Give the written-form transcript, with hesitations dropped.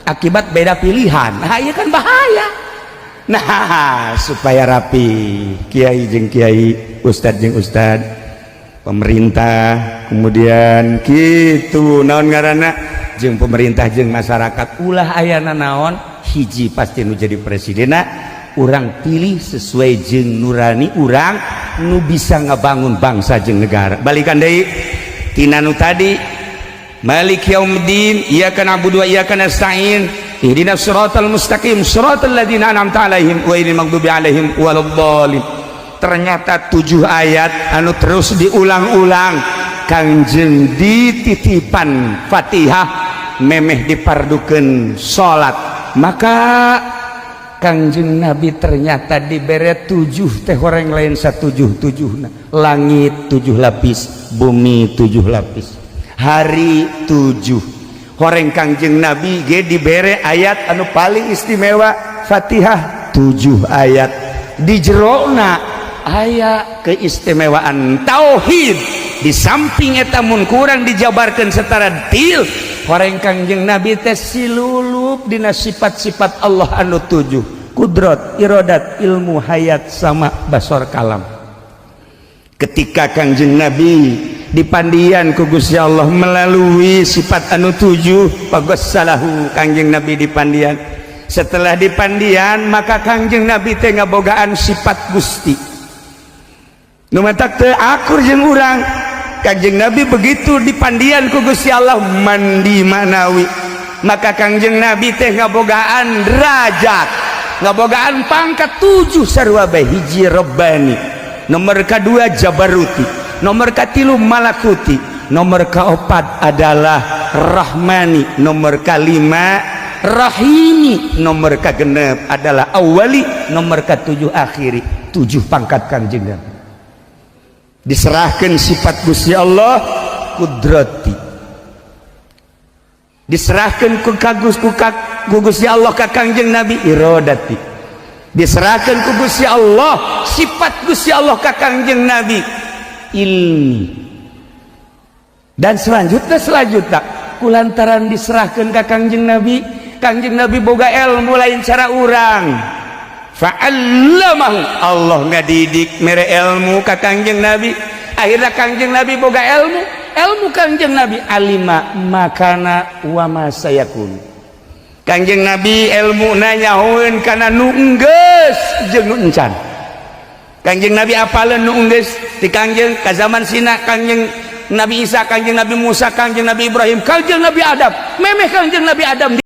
Akibat beda pilihan. Nah, iya kan bahaya. Nah, supaya rapi, kiai jeung kiai, ustad jeung ustad, pemerintah, kemudian gitu naon ngaranna, jeung pemerintah jeung masyarakat, ulah ayana naon, hiji pasti nu jadi presidena urang pilih sesuai jeung nurani urang, nu bisa ngebangun bangsa jeung negara. Balikan deui tina nu tadi, Malik yaumiddin, iyyaka na'budu wa iyyaka nasta'in, ihdinas siratal mustaqim, siratal ladzina an'amta 'alaihim ghairil maghdubi 'alaihim waladdallin. Ternyata tujuh ayat anu terus diulang-ulang Kangjeng dititipan Fatihah memeh dipardukeun salat. Maka Kangjeng Nabi ternyata dibere tujuh teh orang lain satujuh tujuh. Langit tujuh lapis, bumi tujuh lapis, hari tujuh. Horeng Kangjeng Nabi ge dibere ayat anu paling istimewa, Fatihah tujuh ayat, di jerona aya keistimewaan tauhid. Di samping eta, mun kurang dijabarkan secara detail, horeng Kangjeng Nabi teh silulup dina sifat-sifat Allah anu tujuh, kudrat, irodat, ilmu, hayat, sama basor, kalam. Ketika Kangjeng Nabi dipandian ku Gusti Allah melalui sifat anu tujuh, salahu Kangjeng Nabi dipandian. Setelah dipandian, maka Kangjeng Nabi teh ngabogaan sifat Gusti nu matak teu akur jeung urang. Kangjeng Nabi begitu dipandian ku Gusti Allah mandi manawi, maka Kangjeng Nabi teh ngabogaan derajat, ngabogaan pangkat tujuh sarua bae. Hiji Robbani, nomor kedua Jabaruti, nomor katilu Malakuti, nomor keempat adalah Rahmani, nomor kelima Rahimi, nomor kegenep adalah Awali, nomor ketujuh Akhiri. Tujuh pangkat Kanjeng Nabi diserahkan. Sifat Gusti Allah kudrati diserahkan ku kagus ku, ku Gusti Allah ka Kangjeng Nabi. Irodati diserahkan ku Gusti Allah, sifat Gusti Allah ka Kangjeng Nabi, ilmi, dan selanjutnya. Selanjutnya, kulantaran diserahkan ke Kangjeng Nabi, Kangjeng Nabi boga ilmu lain cara urang. Fa'allamahu, Allah ngadidik, mere ilmu ka Kangjeng Nabi. Akhirnya Kangjeng Nabi boga ilmu. Ilmu Kangjeng Nabi alima makana wa ma sayakun. Kangjeng Nabi ilmu nanyahoeun kana nu enggeus jeung nu encan. Kangjeng Nabi apaleun nu enggeus di Kangjeng ka zaman sina Kangjeng Nabi Isa, Kangjeng Nabi Musa, Kangjeng Nabi Ibrahim, Kangjeng Nabi Adam. Memeh Kangjeng Nabi Adam.